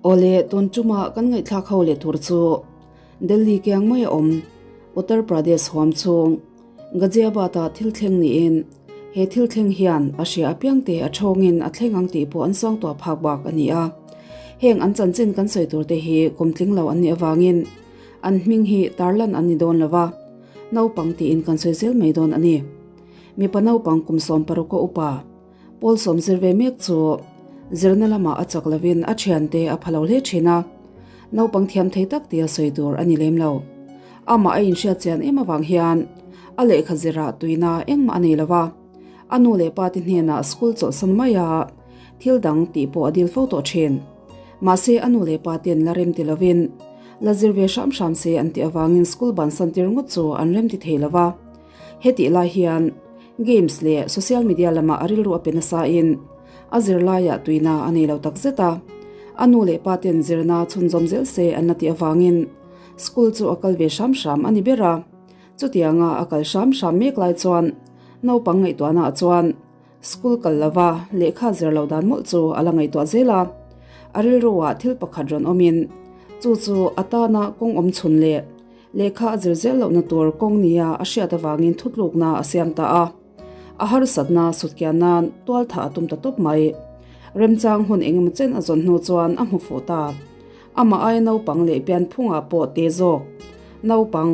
Awle, tun tuma kan ngaihthlak ho leh tur chu Delhi kiang mai a awm Uttar Pradesh huam chhung Ghaziabad-ah thil thleng niin he thil thleng hian a hria apiang te a thawngin a thleng ang tih pawh an suangtuah phak bak a ni a. Heng an chanchin kan sawi tur te hi kum tling lo an nih avangin an hming hi tarlan an ni dawn lo va, naupang tiin kan sawi zel mai dawn a ni. Mipa naupang kum 16 a upa Pawl sawm zir ve mek chu zirna lamah a chak lovin a thiante a pha lo hle thin a, naupang thiam thei tak tia sawi tur a ni lem lo. Amah a inhriat chian em avang hian a lehkha zirah tuina engmah a nei lo va, a nu leh pa te hnenah school chawlhsan maia thil dang tih pawh a dil fo tawh thin. Mahse a nu leh pa ten la rem ti lovin la zir ve hram hram se an tih avangin school bansan tir ngawt chu an rem ti thei lo va. Hetih lai hian games leh social media lamah a rilru a pe nasa in a zirlaiah tuina a nei lo tak zet a. A nu leh pa ten zirna chhunzawm zel se an la tih avangin school chu a kal ve hram hram a ni ber a. Chutianga a kal hram hram mek lai chuan naupang ngaihtuahna ah chuan school kal lova lehkha zir lo dan mawlh chu a la ngaihtuah zel a. A rilru ah thil pakhat rawn awmin chu chu a tana kawng awm chhun leh Lehkha a zir zel lohna tur kawng nia a hriat avangin thutlukna a siam ta a. A harsatna sutkian nan tual thah a tum ta tawp mai. Remchang hun engemaw chen a zawn hnu chuan a hmu fuh ta. Amah aia naupang leh pianphungah pawh te zawk. Naupang,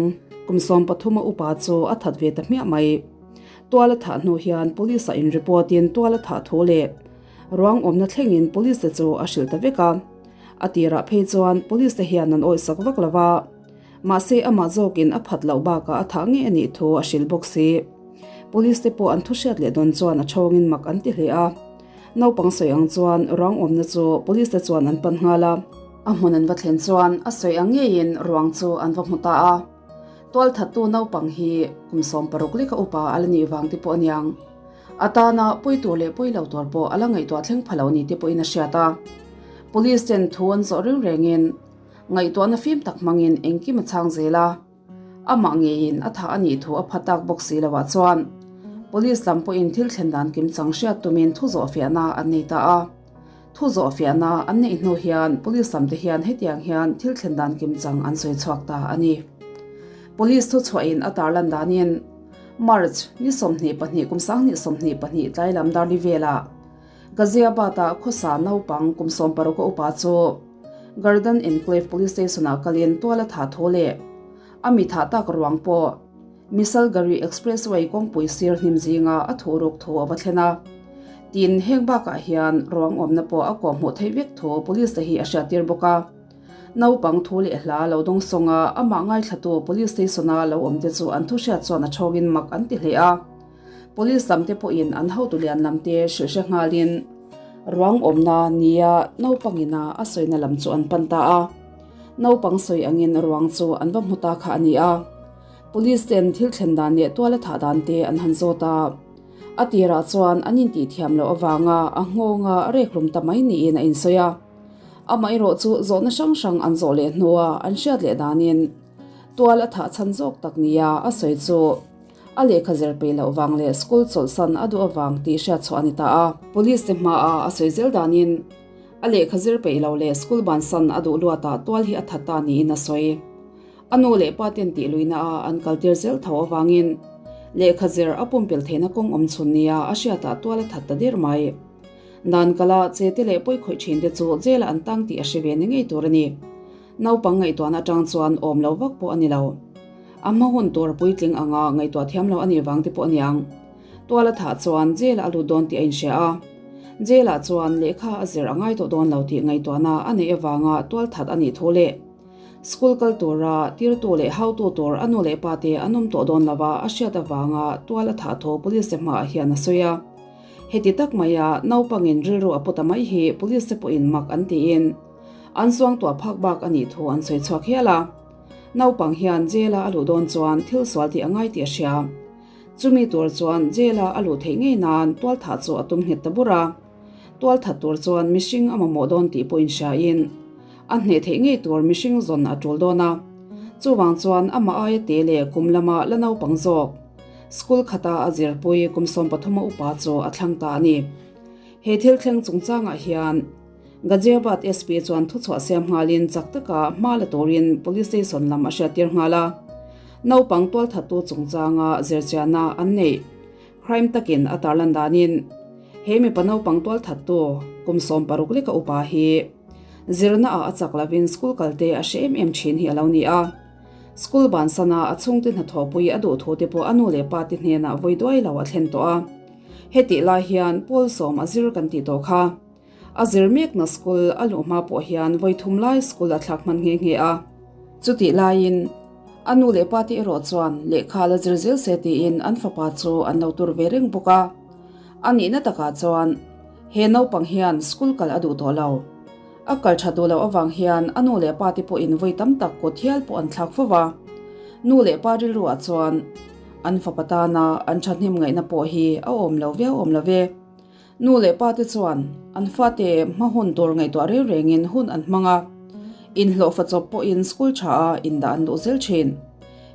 kum 13 a upa chu a that ve ta hmiah mai. Tual a thah hnu hian police ah in report in tual a thah thu leh ruang awmna thlengin police te chu a hrilh ta vek a. A tirah phei chuan police te hian an awihsak vak lo va. Mahse amah zawkin a phat loh bakah a thah ngei a nih thu a hrilh bawk si. Police te pawh an thu hriat leh dawn chuan a thawngin mak an ti hle a. Naupang sawi ang chuan ruang awmna chu police te chuan an pan nghal a. A hmun an va thlen chuan a sawi ang ngeiin ruang chu an va hmu ta a. Tualthattu naupang hi kum 16 leka upa a la nih vang te pawh a niang. A tana pawi tur leh pawi lo tur pawh a la ngaihtuah thleng pha lo ni te pawhin a hriat a. Police ten thu an zawh reng rengin Ngaihtuahna fim tak hmangin engkim a chhang zel a, amah ngeiin a thah a nih thu a pha tak bawk si loah chuan Police lam pawhin thil thlen dan kim chang hriat tumin thu zawhfiahna an nei ta a. Thu zawhfiahna an neih hnu hian Police lamte hian hetiang hian thil thlen dan kim chang an sawi chhuak ta a ni. Police thuchhuahin a tarlan danin March ni 22 kum 2022 tlai lam darli velah Ghaziabad-ah khawsa naupang kum 16 a upa chu Garden Enclave Police Station-ah kalin tual a thah thu leh a mi thah tak ruang pawh Misalgari Expressway kawngpui sir hnim zinga a thuh ruk thu a va thlen a. Tin, heng bakah hian ruang awmna pawh a kawhhmuh theih vek thu Police te hi a hriattir bawk a. Naupang thu leh hla lo dawng sawnga amah ngaithlatu Police Station-a lo awmte chu an thu hriat chuan a thawngin mak an ti hle a. Police lamte pawhin an hotu lian lamte hrilh hre nghalin ruang awmna nia naupangina a sawina lam chu an pan ta a. Naupang sawi angin ruang chu an va hmu ta kha a ni a. Police ten thil thlen dan leh tuala thah dan te an han zawt a. A tirah chuan an intih thiam loh avanga a nghawnga rekhlum ta mai niin a insawi a. Amaherawh chu zawhna hrang hrang an zawh leh hnua an hriat leh danin tual a thah chhan zawk tak nia a sawi chu A lehkha zir peih loh vang leh school chawlhsan a duh avang tih hriat chhuah a ni ta a. Police te hmaah a sawi zel danin a lehkha zir peih lo leh school bansan a duh luatah tual hi a that ta niin a sawi. A nu leh pa ten tih luihna a an kaltir zel tho avangin lehkha zir a pumpelh theihna kawng awm chhun nia a hriatah tual a that ta der mai. Dan kala che te leh pawi khawih thin te chu jail ah an tang tih a hre ve ni ngei tur a ni. Naupang ngaihtuahna atang chuan awm lo vak pawh a ni lo. A hma hun tur puitling anga ngaihtuah thiam lo a nih vang te pawh a niang. Tual a thah chuan jail ah a lut dawn tih a inhria a. Jail ah chuan lehkha a zir a ngai tawh dawn lo tih ngaihtuahna a neih avanga tual that a nih thu leh school kal tura tirtu leh hautu tur a nu leh pa te an awm tawh dawn lova a hriat avanga tual a thah thu police te hmaah hian a sawi a. Heti tak maia naupangin rilru a pu ta mai hi police te pawhin mak an tiin an suangtuah phak bak a nih thu an sawi chhuak hial a. Naupang hian jail-a a luh dawn chuan thil sual tih a ngai tih a hria. Chumi tur chuan jail-a a luh theih ngei nan tualthah chu a tum nghet ta bur a. Tualthat tur chuan mihring a mamawh dawn tih pawh inhriain a hneh theih ngei tur mihring zawn a tul dawn a. Chuvang chuan amah aia te leh kum lama la naupang zawk school khata a zirpui kum 13 a upa chu a thlang ta a ni. He thil thleng chungchangah hian. Ghaziabad SP chuan thuchhuah siam nghalin chak taka hma la turin Police Station lam a hriattir nghal a. Naupang tualthattu chungchanga zirchiahna an neih crime takin a tarlan danin he mipa naupang tualthattu kum 16 leka upa hi zirna ah a chak lovin school kalte a hre em em thin hi a lo ni a. School bansana a chhungte hnathawhpui a duh thu te pawh a nu leh pa te hnenah vawi duai lo a thlen tawh a. Hetih lai hian Pawl sawm a zir kan tih tawh kha. A zir mekna school a luh hma pawh hian vawi thum lai school a thlak hman nghe nghe a. Chutih laiin a nu leh pa te erawh chuan lehkha la zir zel se tiin an fapa chu an lo tur ve reng bawk a. A nihna takah chuan he naupang hian school kal a duh tawh lo. A kal tha duh loh avang hian a nu leh pa te pawhin vawi tam tak kut hial pawh an thlak fo va. Nu leh pa rilruah chuan an fapa tana an thahnem ngaihna pawh hi a awm lo viau awm lo ve. Nu leh pa te chuan an fate hma hun tur ngaihtuah reng rengin hun an hmang a, inhlawhfa chawp pawhin school tha a indah an duh zel thin.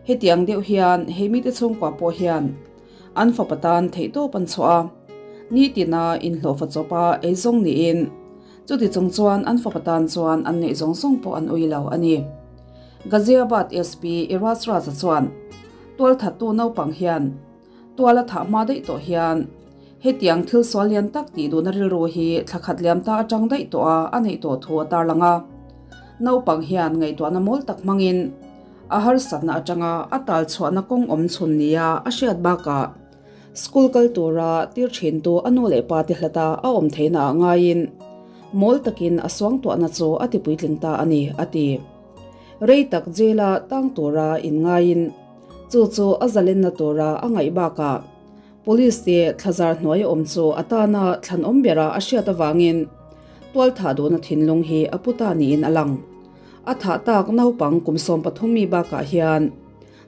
Hetiang deuh hian he mite chhungkua pawh hian an fapa tan theihtawp an chhuah a, nitina inhlawhfa chawpa eizawng niin Chuti chung chuan an fapa tan chuan an neih zawng zawng pawh an ui lo a ni. Ghaziabad SP Iraj Raja chuan tualthattu naupang hian tual a thah hma daih tawh hian hetiang thil sual lian tak tih duhna rilru hi thla khat liam ta atang daih tawh a a neih tawh thu a tarlang a. Naupang hian ngaihtuahna mawl tak hmangin a harsatna atanga a tal chhuahna kawng awm chhun nia a hriat bakah School kal tura tir thintu a nu leh pa te hlata a awm theihna ah ngaiin mawl takin a suangtuahna chu a ti puitling ta a ni, a ti. Rei tak jail a tang tura in ngaiin chu chu a zalenna tura a ngaih bakah Police te thlazar hnuai a awm chu a tana thlanawm bera a hriat avangin tualthah duhna thinlung hi a pu ta niin a lang. A thah tak naupang kum 13 mi bakah hian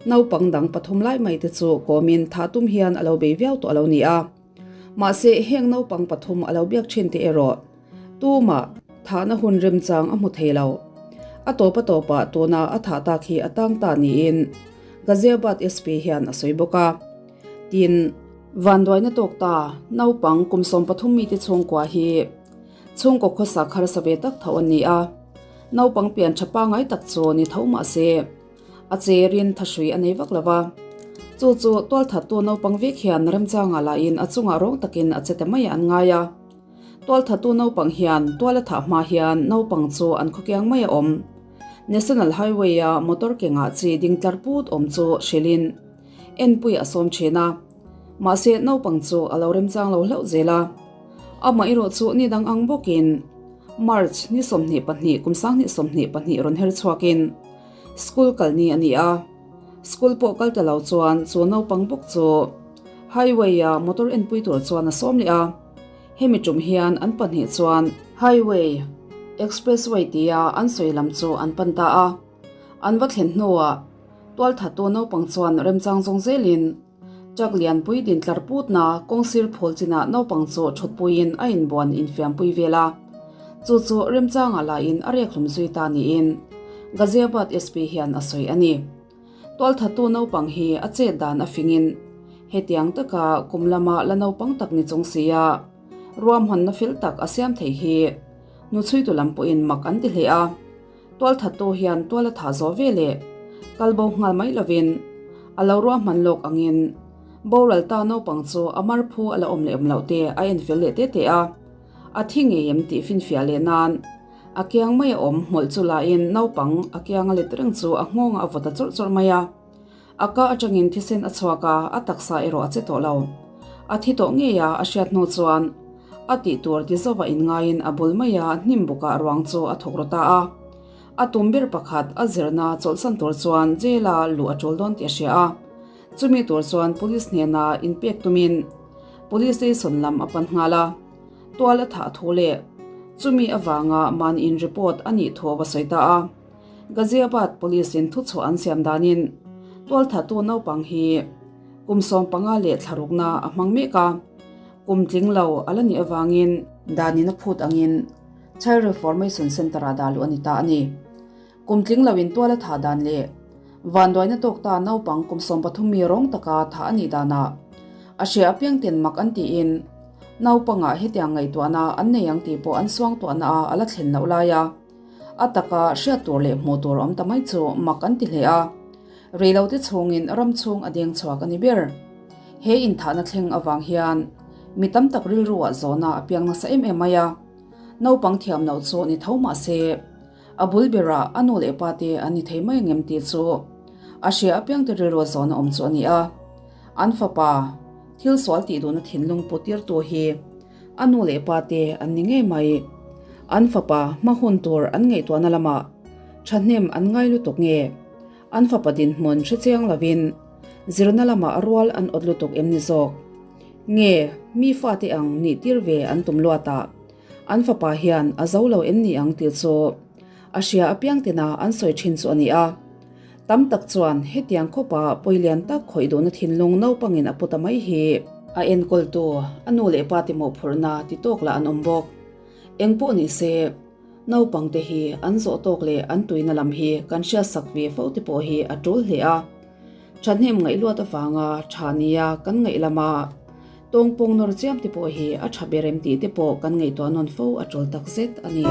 Naupang dang pathum lai mai te chu kawmin thah tum hian a lo bei viau tawh a lo ni a. Mahse, heng naupang pathum a lo biak thin te erawh tumah thahna hun remchang a hmu thei lo. A tawp a tawpah tuna a thah tak hi a tang ta niin Ghaziabad SP hian a sawi bawk a. Tin, vanduaina tawk ta naupang kum 13 mite chhungkua hi chhungkaw khawsak harsa ve tak tho an ni a. Naupang pian tha pangai tak chu ni tho mahse, A cherin thahrui a nei vak lo va, chu chu tualthattu naupang vek hian remchangah lahin a chungah rawng takin a che ta mai an ngai a. Tualthattu naupang hian tual a thah hma hian naupang chu an khawkiang mai a awm. National Highway-a motor kengah chi ding tlar put awm chu hrilhin enpui a sawm thin a, mahse naupang chu a lo remchang lo hlauh zel a. Amah erawh chu ni dang ang bawkin March ni 22 kum 2022 rawn her chhuakin, School kal ni a ni a, school pawh kal ta lo chuan chu naupang bawk chu highway a motor enpui tur chuan a sawm leh a, hemi tum hian an pahnih chuan highway, expressway tia an sawi lam chu an pan ta a, an va thlen hnuah tualthattu naupang chuan remchang zawng zelin truck lianpui din tlar putna kawng sir phul chinah naupang chu thutpuiin a inbuan infiampui vel a, chu chu remchangah lahin a rek hlum zui ta niin Ghaziabad SP hian a sawi a ni. Tualthattu naupang hi a chet dan a fingin hetiang taka kum lama la naupang tak ni chung sia ruahmanna fel tak a siam thei hi hnuchhuitu lam pawhin mak an ti hle a. Tualthattu hian tual a thah zawh ve leh kal bo nghal mai lovin a lo ruahman lawk angin boral ta naupang chu a mar phu a la awm leh awm loh te a en fel leh te te a, a thi ngei em tih finfiah leh nan a kiang mai a awm hmawlh chu lahin naupang a kiang a let reng chu a nghawngah a vaw ta chawrh chawrh mai a. A ka atangin thisen a chhuak a, a taksa erawh a che tawh lo. A thi tawh ngei a, a hriat hnu chuan a tih tur ti zauh a inngaiin a bul mai a, hnim bukah ruang chu a thawk rawh ta a. A tum ber pakhat a zirna chawlhsan tur chuan jail-a luh a tul dawn tih a hria a. Chumi tur chuan police hnena inpek tumin police station lam a pan nghal a. Tual a thah thu leh chumi avanga mahni in report a nih thu a va sawi ta a. Ghaziabad Police in thuchhuah an siam danin tualthattu naupang hi kum 15 leh thlarukna a hmang mek a, kum tling lo a la nih avangin danin a phut angin Child Reformation Centre ah dah luh a ni ta a ni. Kum tling loin tual a thah dan leh vanduaina tawk ta naupang kum 13 mi rawng taka thah a nih danah a hria apiang ten mak an tiin. Naupangah hetiang ngaihtuahna an nei ang tih pawh an suangtuahna a a la thlen loh lai a. A taka hriat tur leh hmuh tur awm ta mai chu mak an ti hle a. Reilote chhungin ram chhung a deng chhuak a ni ber. He inthahna thleng avang hian mi tam tak rilruah zawhna a piang nasa em em mai a. Naupang thiam loh chu ni tho mah se, a bul berah a nu leh pa te an ni thei mai ang em tih chu a hria apiangte rilrua zawhna awm chu a ni a. An fapa thil sual tih duhna thinlung pu tirtu hi a nu leh pa te an ni ngei mai. An fapa hma hun tur an ngaihtuahna lamah thahnem an ngai lutuk nge? An fapa dinhmun hre chiang lovin zirna lamah rual an awt lutuk em ni zawk? Nge mi fate ang nih tir ve an tum luatah an fapa hian a zo lo em ni ang tih chu a hria apiang tina an sawi thin chu a ni a. Tam tak chuan hetiang khawpa pawi lian tak khawih duhna thinlung naupangin a pu ta mai hi. A enkawltu a nu leh pa te mawhphurhna ti tawk lah an awm bawk. Eng pawh ni se, naupangte hi an zawh tawk leh an tuina lam hi kan hriatsak ve fo te pawh hi a tul hle a. Thahnem ngaihluat avanga tha nia kan ngaih lama tawngpawng nawr chiam te pawh hi a tha ber em tih te pawh kan ngaihtuah nawn fo a tul takzet a ni.